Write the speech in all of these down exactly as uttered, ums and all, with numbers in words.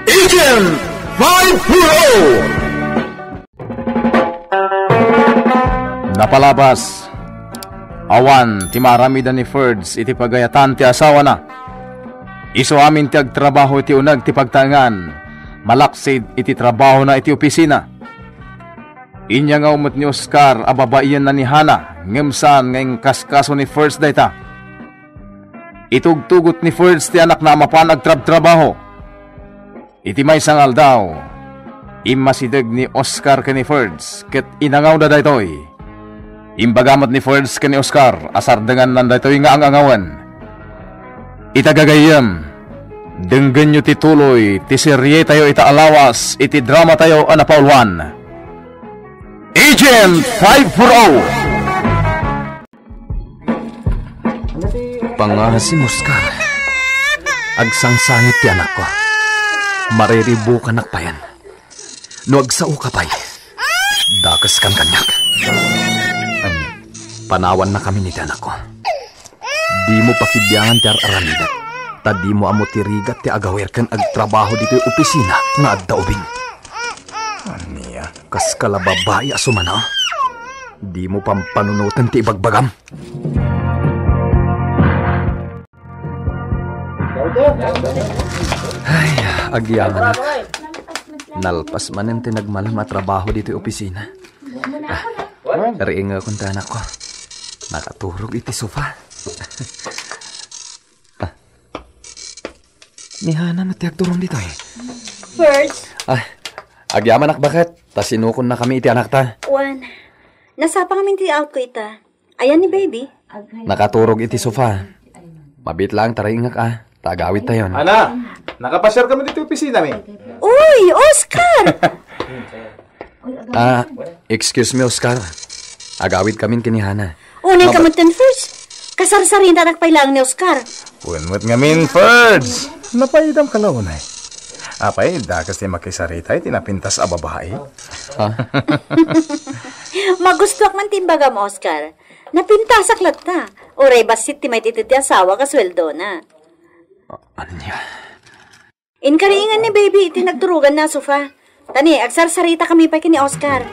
Agent five four oh! Napalabas, awan ti maaramiden ni Ferds iti pagayatan ti asawana. Isu amin ti agtrabaho iti uneg ti pagtaengan, malaksid iti trabahona iti opisina. Inyangaw met ni Oscar a babaienna ni Hana, ngem saan nga inkaskaso ni Ferds dayta. Itugtugot ni Ferds ti anakna a mapan agtrabtrabaho. Iti maysa nga aldaw, immasideg ni Oscar ken ni Ferds ket inangawda daytoy. Imbaga met ni Ferds ken ni Oscar a sardengannan daytoy nga ang-angawen. Ita gagayyem, denggenyo ti tuloy ti serietayo ita a lawas iti dramatayo a napauluan, Agent five four oh. Pangasim, Oscar. Agsangsangit ti anakko. Mariribukanak payen. No agsaoka pay, dakeskan kaniak. Ania? Panawannakami iti anakko. Dimo pakibiangan ti ar-aramidek, ta dimo ammo ti rigat ti agawir ken agtrabaho ditoy opisina nga adda ubing. Ania? Kaska la babai a sumana? Dimo pampanunoten ti ibagbagam. Ay, agyamanak. Nalpas manen ti nagmalem a trabaho ditoy opisina. Ah, riingekon ti anakko. Nakaturog iti sofa. Ah. Ni Hana met ti agturong ditoy. Ferds. Ah, agyamanak baket, ta sinukonnakami iti anakta. Wen, nasapa ngamin ti outko ita. Ayan ni baby. Nakaturog iti sofa. Mabiit laeng ta riingek a, ta agawidtayon. Ana, nakapasiarkami ditoy opisinami. Uy, Oscar! Ah, excuse me, Oscar. Agawidkamin ken ni Hana. Unay ka Mab- met ten, Ferds. Kasarsaritanak pay laeng ni Oscar. Wen met ngamin, Ferds. Napaidam ka la unay. Apay, dakes ti makisarita iti napintas a babai. Ha? Magustuak man ti imbagam, Oscar. Napintasak latta. Uray bassit ti maititid ti asawa a sueldona. Ania? Inkariingan ni baby iti nagturoganna a sofa. Tani, agsarsaritakami pay ken ni Oscar.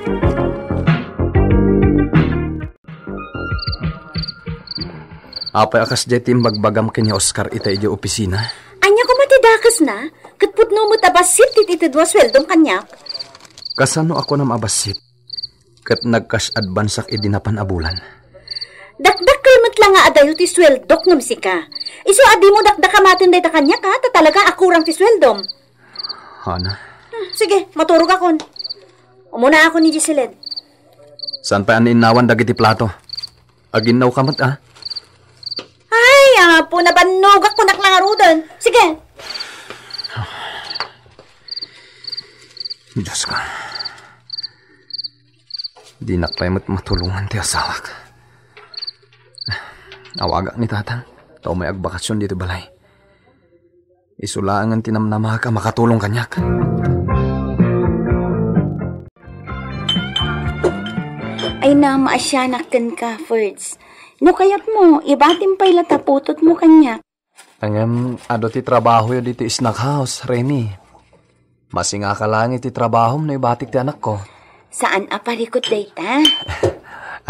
Apay a kasdiay ti imbagbagam ken ni Oscar ita idiay opisina? Ania koma ti dakesna? Ket pudno met a bassit ti itedmo a sueldom kaniak. Kasano a kunam a bassit? Ket nag-cash advance-ak idi napan a bulan. Dakdakkel met la nga adayo ti sueldok ngem sika. Isu a dimo dakdakamaten dayta kaniak, ha, ta talaga a kurang ti sueldom. Hana. Hmm, sige, maturogakon. Umunaakon ni Giselle. Saan pay a nainnawan dagiti plato? Aginnawka met, a? Ay, apo, nabannogak kunak la ngaruden. Sige. Diyos ko. Dinak pay met matulongan ti asawak. Awagak ni tatang, ta umay agbakasyon ditoy balay. Isu laengen ti namnamaak a makatulong kaniak. Ay, na, maasianak kenka, Ferds. No kayatmo, ibatim pay la ta putotmo kaniak. Ngem, adu ti trabahoyo ditoy snack house, Remy. Masingaka laeng iti trabahom no ibatik ti anakko. Saan a parikut dayta.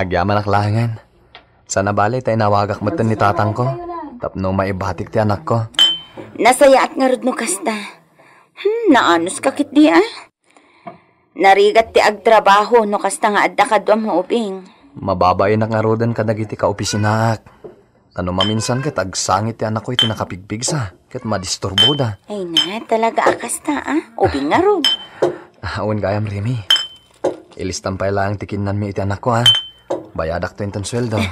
Agyamanak laengen. Saan a bale ta inawagak metten ni tatangko tapno maibatik ti anakko. Nasayaat ngarud no kasta. Hmm, naanuska ketdi, a? Narigat ti agtrabaho no kasta nga adda kaduam nga ubing. Mababainak ngaruden kadagiti kaopisinaak. Ta no maminsan ket agsangit ti anakko iti nakapigpigsa ket madisturboda. Ay na, talaga a kasta, a? Ubing ngarud. Awan gayam, Remy. Ilistam pay laeng ti kinnanmi iti anakko, a? Bayadakto inton sueldo.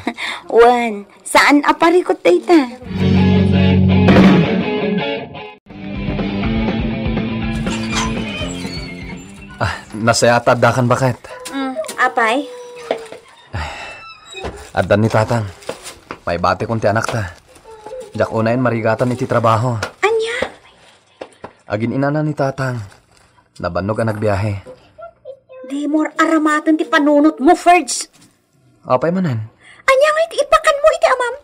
Wen, saan a parikut dayta. Ah, nasayaat ta addakan, baket. Mm, apay? Addan ni tatang. Maibatikon ti anakta. Diak unayen marigatan iti trabaho. Ania? Agin-inana ni tatang. Nabannog a nagbiahe. Dimo aramaten ti panunotmo, Ferds. Apay manen? Ania ngay ti ipakanmo iti amam?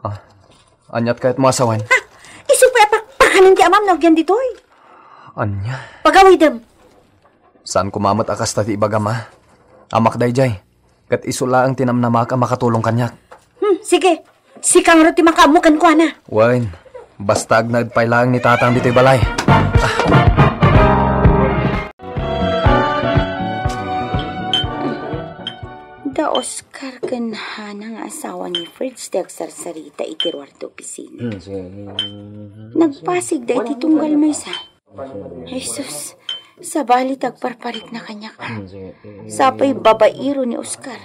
Ah, aniat kayatmo a sawen? Ha? Isu pay a pakpakanen ti Ammok ditoy? Ania? Pagawidem. Saan ko met a kasta ti ibagam, a? Ammak daydiay. Ket isu laeng ti namnamak a makatulong kaniak. Hmm, sige. Sika ngarud ti makaammo kenkuana. Wen, basta agnaed pay laeng ni Tatang ditoy balay. Ah. Da Oscar ken Hana nga asawa ni Fritz ti agsarsarita iti ruar ti opisina. Hmm, sige. Nagpasig da iti tunggal maysa. Jesus, sabali ti agparparikna kaniak. Hmm, sige. Sapay babaero ni Oscar.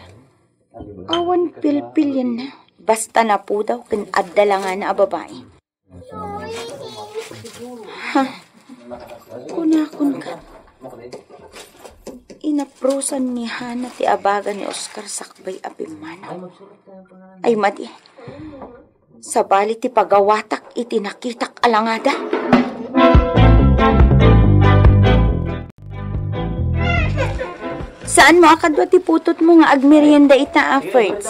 Awan pilpilienna. Basta napudaw ken adda langana a babai. Ha? Kunakon ka. Inaprusan ni Hana ti abaga ni Oscar sakbay a pimmanaw. Ay, madi. Sabali ti pagawatak iti nakitak a langada. Saan mo a kadua ti putotmo nga agmerienda ita, a, Ferds?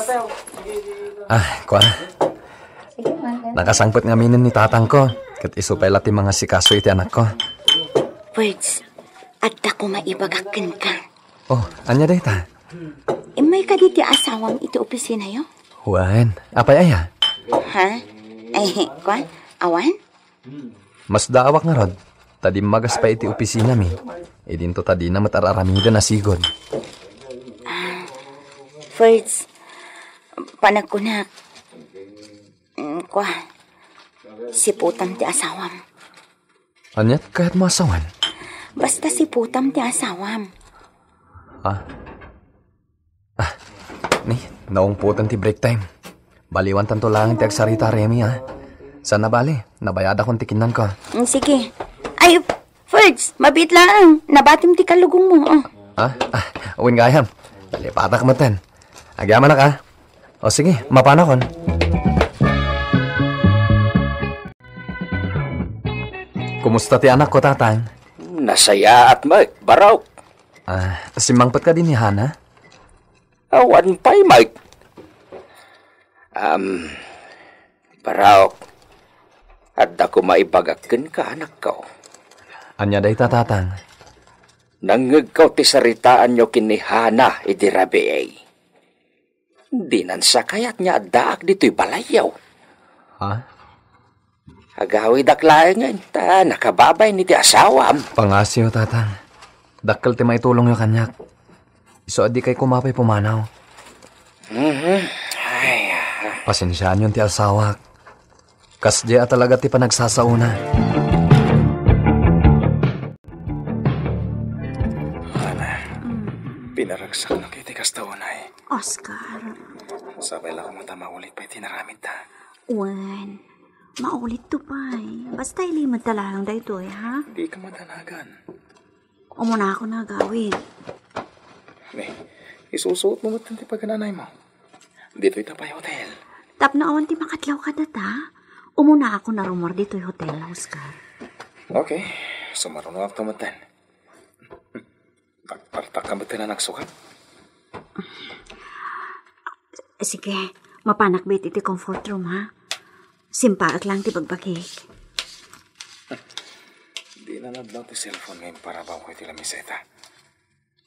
Ah, kua. Nakasangpet ngaminen ni tatangko, ket isu pay la ti mangasikaso iti anakko. Ferds, adda koma ibagak kenka. Oh, ania dayta? Immay kadi ti asawam iti opisinayo? Wen, apay aya? Ha? Ay, kua? Awan? Masdaawak ngarud, ta dimmagas pay iti opisinami. Idinto ta dina met ar-aramiden a sigud. Ah, Ferds, panagkunak, mm, kua, siputam ti asawam. Aniat kayatmo a sawen? Basta siputam ti asawam. Ah. Ah, ni, naungpotan ti break time. Baliwantanto laeng ti agsarita, Remy, ah. Saan a bali, nabayadakon ti kinnanko. Mm, sige. Ay, Ferds, mabiit laeng. Nabatim ti kalugongmo, oh. Ah, ah, wen gayam. Nalipatak metten. Agyamanak, ah. O sige, mapanakon. Kumusta ti anakko, Tatang? Nasayaat met, Barok. Ah, simmangpet kadi ni Hana? Awan pay, Mike. Am, Barok, adda koma ibagak kenka, anakko. Ania dayta, Tatang? Nangngegko ti saritaanyo ken ni Hana idi rabii. Dinan sakayat nga addaak ditoy balayyo. Ha? Agawidak laengen, ta nakababay ni ti asawam. Pangasiyo, Tatang. Dakkel ti maitulongyo kaniak. Isu a dikay koma pay pumanaw. Mhm. Ay, ah. Pasensiaanyon ti asawak. Kasdiay a talaga ti panagsasaona. Ana, mm, pinaragsaknak iti kasta unay. Oscar. Sapay la koma ta maulit pay ti naramidta. Wen, maulitto pay. Basta ilimedta laeng daytoy, ha? Dika madanagan. Umunakon a agawid. Ne, isusuotmo met ti pagananaymo. Ditoy ta pay hotel. Tapno awan ti makadlaw kadata, umunakon a rumor ditoy hotel, Oscar. Okay, sumarunoakto metten. Agpartakka metten a nagsukat. Sige, mapanak bet iti comfort room, ha? Simpaek lang ti bagbagik. Dina nadlaw ti cellphone nga imparabawko iti lamiseta.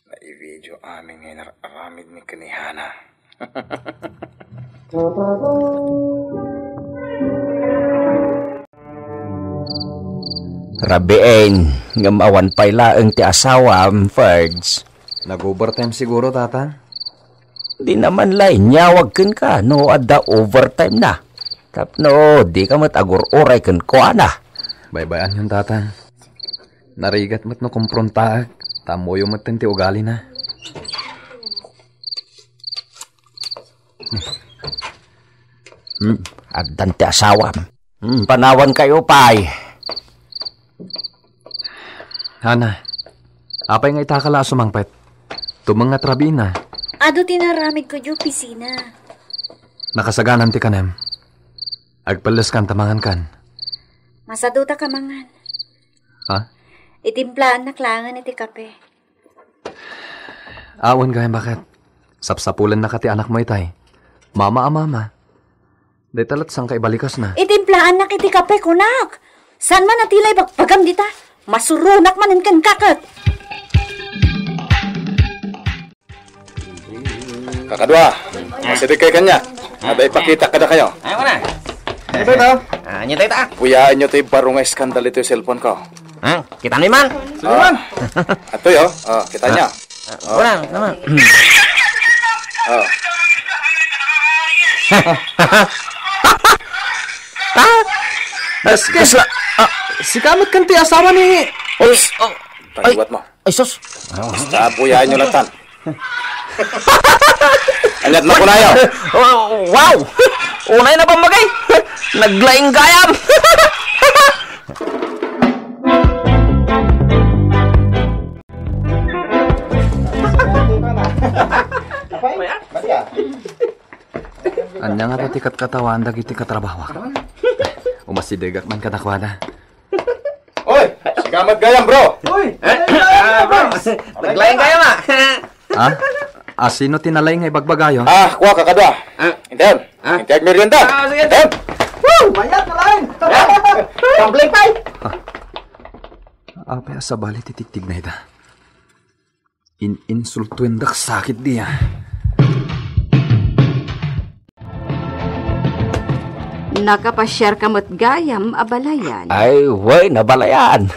Naivideo amin nga inar-aramidmi ken ni Hana. Rabiin, ngem awan pay laeng ti asawam, Ferds. Nag-overtime siguro, Tatang? Di naman la inyawag kenka no adda overtime na. Tapno dika met agur-uray kenkuana. Baybay-anyon, Tatang. Narigat met no komprontaak, ta ammoyo metten ti ugalina. Hmm, addan ti asawam. Hmm, panawankayo pay. Hana, apay nga itaka la a sumangpet? Tumeng nga trabina. Adu ti naramidko iti opisina. Nakasaganan ti kanem. Agpelleskan ta mangankan. Masadutak a mangan. Ha? Itimplaannak laengen iti kape. Awan gayam, baket. Sapsapulennaka ti anakmo itay. Mama a mama. Dayta lat sangka ibalikasna. Itimplaannak iti kape, kunak. Saan man a ti la ibagbagam dita? Masuronak manen kenka ket. Kakadua, masideg kay kaniak. Adda ipakita kadakayo. Ay, wala. Ano ba ito? Ah, ano tayo ta? Puyaen nyo ti baro nga iskandal iti cellphone ko. Ha? Kita ni man? Sige man. Atoy, oh. Oh, kita nyo. Ah, wala naman. Oh. Ah, kasla, ah, sika met ken ti asawa ni... Oops. Oh, ay. Taliwat mo. Ay, sus. Basta puyaen nyo latan. Anyat mo kunayo. Oh, wow! Unay na pamagay. Naglaing gayam. Anya nga ti katkatawaandak iti katrabahok? Umasidegak man kadakuada. Oy, sika met gayam, bro. Uy, eh, ah, bro. Naglaing gayam, ah. Ha? Asino ti nalaing nga ibagbagayo? Ah, kua, kakadua. Ah. Intayon. Ah. Intayon, merienda. Ah, sige. Intayon. Woo! Mayat na lain. Tumbling pie. Apay a sabali ti tigtignayda? In-insultuendak sakit dia. Nakapasiar ka met gayam, abalayan. Ay, wen, abalayan.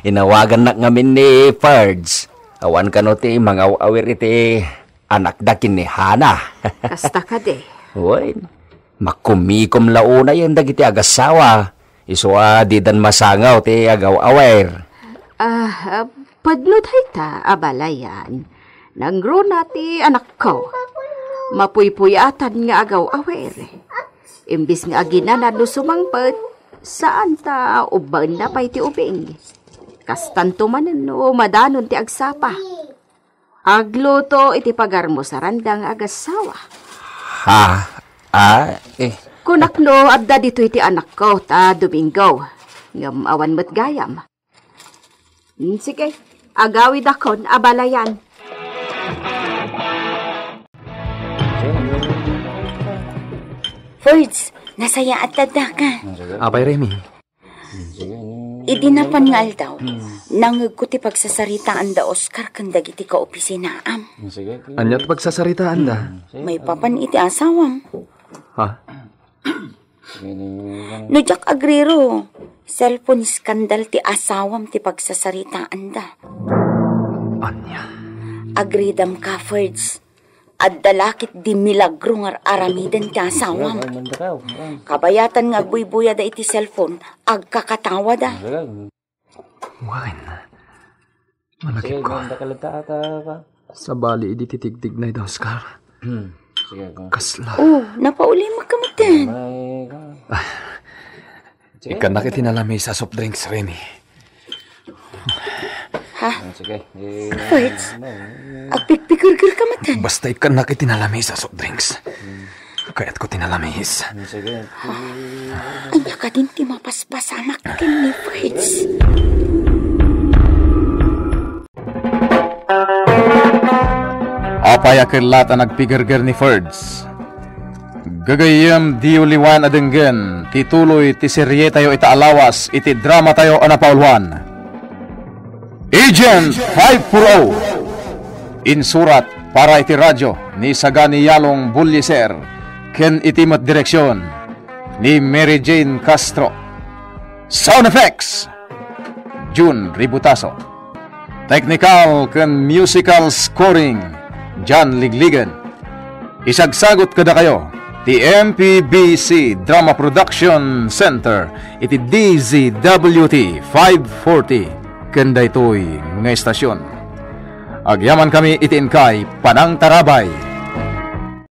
Inawagannak ngamin ni Ferds. Awan kano ti mangaw-awir iti anakda ken ni Hana. Kasta kadi. Wen, makumikom la unayen dagiti agassawa. Isu a didan masangaw ti agaw-awer. Ah, ah, pudno dayta, abalayan. Nangruna ti anakko. Mapuypuyatan nga agaw-awer. Imbis nga aginana no sumangpet, saan ta ubbaenna pay ti ubing. Kastanto manen no madanon ti agsapa. Agluto iti pagarmusaranda nga agassawa. Ha? Ah, eh. Kunak no adda ditoy ti anakko ta Domingo. Ngem awan met gayam. Hmm, sige, agawidakon, abalayan. Ferds, nasayaat ta daka. Apay, Remy. Idi napan nga aldaw, nangngegko ti pagsasaritaanda Oscar ken dagiti kaopisinaam. Ania ti pagsasaritaanda? Maipapan iti asawam. Ha? No diak agriro, cellphone scandal ti asawam ti pagsasaritaanda. Ania? Agridam ka, Ferds. Adda la ket di milagro nga ar-aramiden ti asawam. Kabayatan nga agbuybuyada iti cellphone, agkakatawada. Wen. Malagipko. Sabali idi ti tigtignayda, Oscar. Kasla. Oh, napaulimek ka metten. Ikkannak iti nalamisa a soft drinks, Remy. Ha? Ferds, agpigpigerger ka metten. Basta ikkannak iti nalamisa a soft drinks. Kayatko ti nalamis. Ania kadin ti mapaspasamak ken ni Ferds? Apay a ket la ta nagpigerger ni Ferds? Gagayyem, diyo liwan a denggen ti tuloy ti serietayo ita a lawas iti dramatayo a napauluan, Agent five four oh. Insurat para iti radyo ni Sagani Yalong Buliser ken iti met direksion ni Mary Jane Castro. Sound effects, Jun Ributaso. Technical ken musical scoring, John Ligligan. Isagsagut kadakayo ti M P B C Drama Production Center iti D Z W T five forty ken daytoy nga estasion. Agyamankami iti inkay panangtarabay.